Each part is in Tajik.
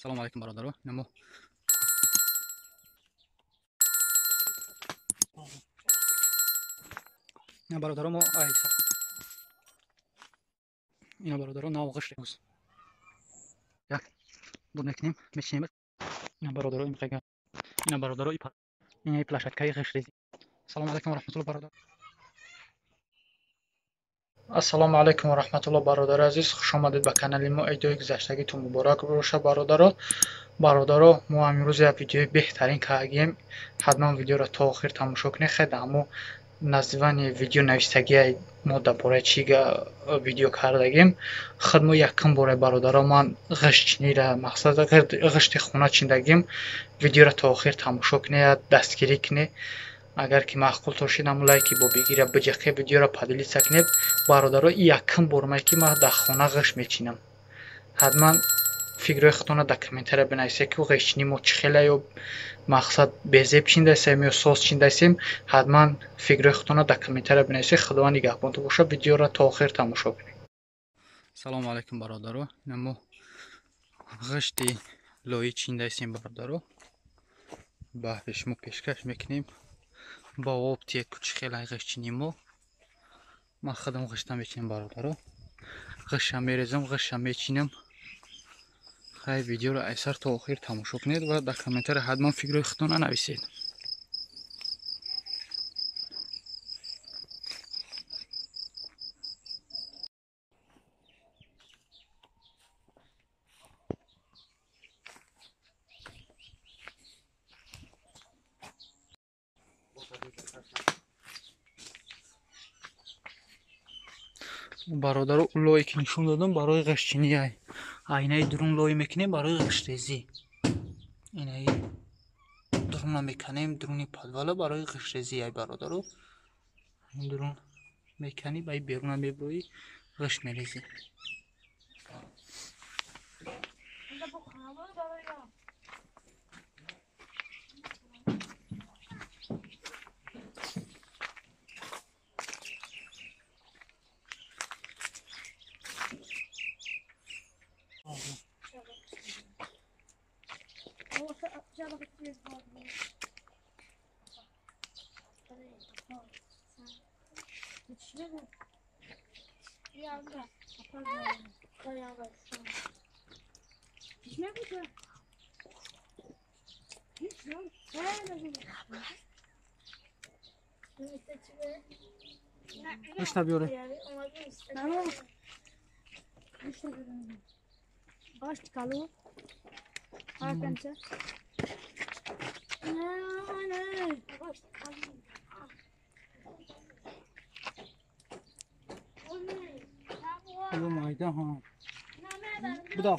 Салому алайкум бародаро. Ина мо бародаро мо айса. Ина бародаро нав ғишт. Як бур мекунем, мечинем. Ина бародаро ин қайга. Ина бародаро ина площадкаи ғиштрезӣ. Салому алайкум ва раҳматуллоҳ бародар. Ассалому алайкум ва раҳматуллоҳ бародари азиз, хуш омадед ба канали мо. Идои гузаштагитон муборак боша бародаро. Бародаро, мо имрӯз як видеои беҳтарин кардем. Ҳатман видеоро то охир тамошо кунед. Хеле ҳамо название видео навиштагия мо дар бораи чӣ видео кардагем. Худ мо якум бора бародаро ман ғиштчинира мақсад ғишти хона чиндагим. Видеоро то охир тамошо кунед, дастгирӣ кунед. Агар ки маъқул тошид, ҳамун лайки бо бигира биҷақе, видеоро поделиться кунед. Бародаро, якум бормае ки ман дар хона ғишт мечинам. Ҳатман фикрҳои худтонро дар комментария бинависед, ки ғиштчинии мо чӣ хеле ё мақсад безеб чиндасем ё соз чиндасем. Ҳатман фикрҳои худтонро дар комментария бинависед. Худованд нигаҳбонтон бошад. Видеоро то охир тамошо кунед. Салому алайкум бародаро. Ина мо ғишти лоӣ чиндасем бародаро. Ба шумо пешкаш мекунем. Ба об тие кучи хеле ғиштчинии мо. Ман худам ғишта мечинам бародаро. Ғишта мерезам, ғишта мечинам. Хай видеоро айсар то охир тамошо кунед ва дар комментария ҳатман фикрҳои худтонро нависед. Бародаро, лое ки нишон додам барои ғиштчинӣ ай. Айнаи дурун лой мекунем барои ғиштрезӣ. Инаи дуруна меканем, дуруни подвала барои ғиштрезӣ ай бародаро. Ин дурун меканӣ, баи беруна меброӣ, ғишт мерезӣ. Ғишта биёре. Майда ҳа. Буда.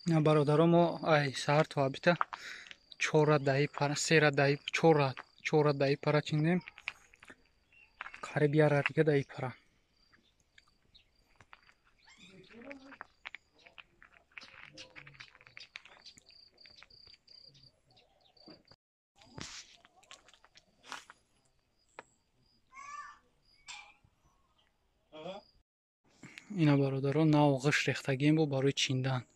Ина бародаро мо ай саҳар то абита чора даи пара, сера даи чора, чора даи пара чиндем. Қариб яра дига даи пара. Ина бародаро нав ғишт рехтагем бо барои чиндан.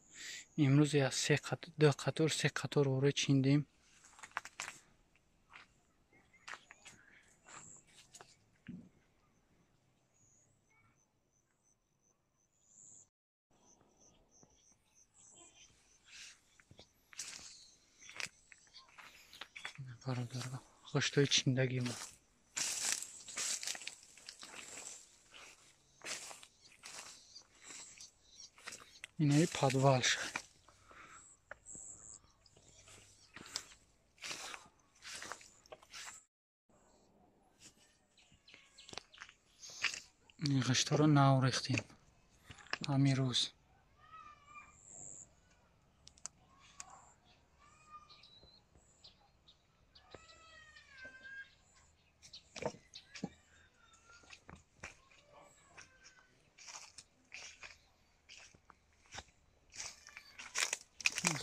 Имрӯз я се қатор, ду қатор, се қатор ворой чиндем. Бародаро, ғиштҳои чиндагии мо. Инаи подвалш. Ин ғиштҳоро нав рехтем ҳамин рӯз.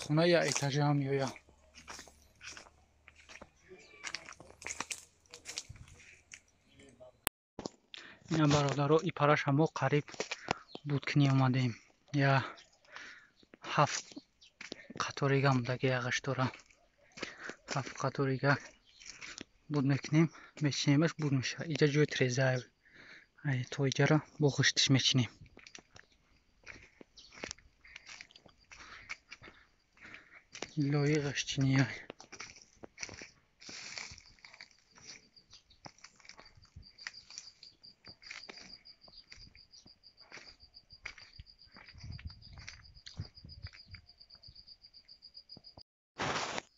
хона я этажа ҳам меояд. Ина бародаро, и параша мо қариб буд кунӣ омадем. Я 7 қаторига модаги яғаш дора. 7 қаторига буд мекунем, мечинемаш, буд мешавад. Иҷа ҷои треза, то иҷара бо ғиштиш мечинем. Лои ғиштчиния.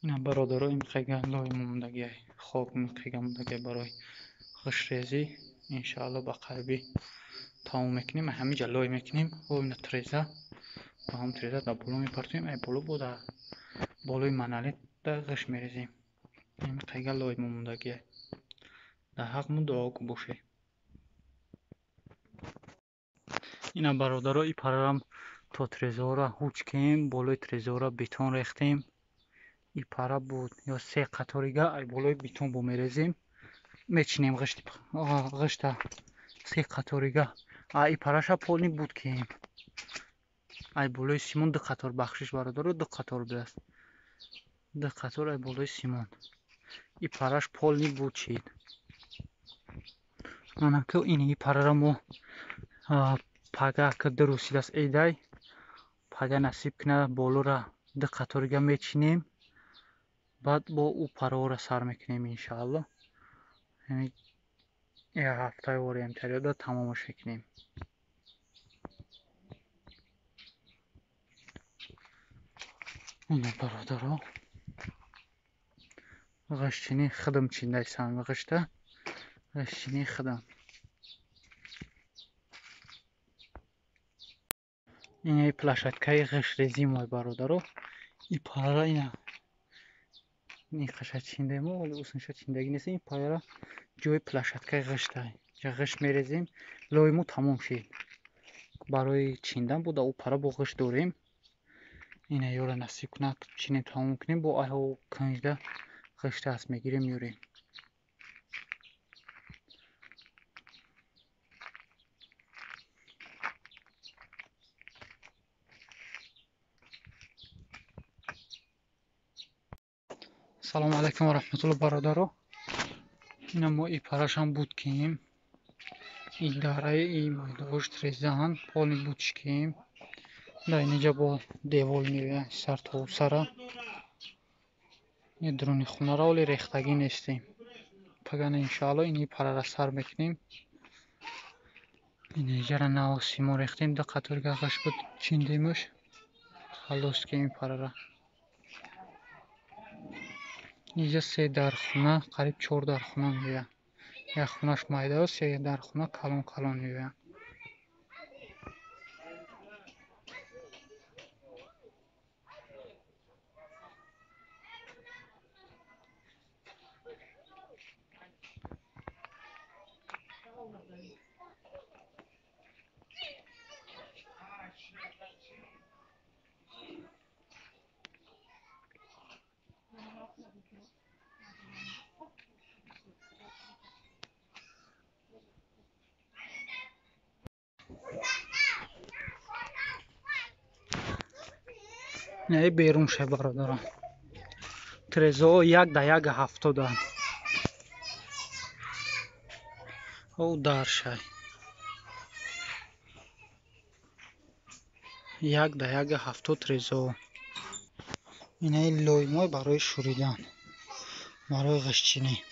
Ина бародаро, ин қайга лои момондагиай, хок қайга мондагиай барои ғиштрезӣ. Иншаалло ба қарибӣ тамом мекунем. Ҳамиҷа лой мекунем. Ина треза, ба ҳам треза дар боло мепартоем. Ай боло бо дар болои монолит ғиш мерезем. Ин қайга лой момондагиай. Дар ҳақмон дуогӯ бошед. Ина бародаро, и парарам то трезора ҳуч кем, болои трезора бетон рехтем. И пара буд ё 3 қаторига ай болои бетон бо мерезем, мечинем ғишта 3 қаторига. А и параша полни буд кем. Ай болои симон 2 қатор, бахшиш бародаро, 2 қатор будааст. 2 қатор ай болои симон. И параш полни буд чид. Анаку ин и парара мо пага ка дурусидааст эйдай. Пага насиб кина болора 2 қаторига мечинем. Баъд бо ӯ параҳоро сар мекунем иншаалло. Як ҳафтаи ориентариёда тамомаш мекунем. Ина бародаро, ғиштчинӣ худам чиндайсам, ғишта ғиштчинӣ худам. Ина площадкаи ғиштрезӣ мой бародаро. И парара ина қаша чиндаемо, вале усунша чиндагӣ нест. Ин пара ҷои площадкаи ғишта. Ҷа ғишт мерезем, лои мо тамом шид. Барои чиндан буда ӯ пара бо ғишт дорем. Ина ёра насиб кунад, чинем, тамом кунем, бо айҳо канҷда ғишта аст мегирем, меорем. Салому алайкум ва раҳматулло бародаро. Ина мо и парашам буд кем. И дараи и майдош трезаан полни буд шикем. Да инҷа бо девол меояд сар то сара. Ин дуруни хонаро оли рехтагӣ нестем. Пагана иншаалло ини парара сар мекунем. Ин иҷара нав симо рехтем, 2 қатор ғаш буд чиндемуш. Халос кем парара. Инҷа 3 дархона, қариб 4 дархона меояд. Як хонаш майда, 3 дархона калон калон меояд. Ина берун ше бародарон. Трезо 1 да 1.70. О дар шай. 1 да 1.70 трезо. Ина лоймой барои шуридан, барои ғиштчинӣ.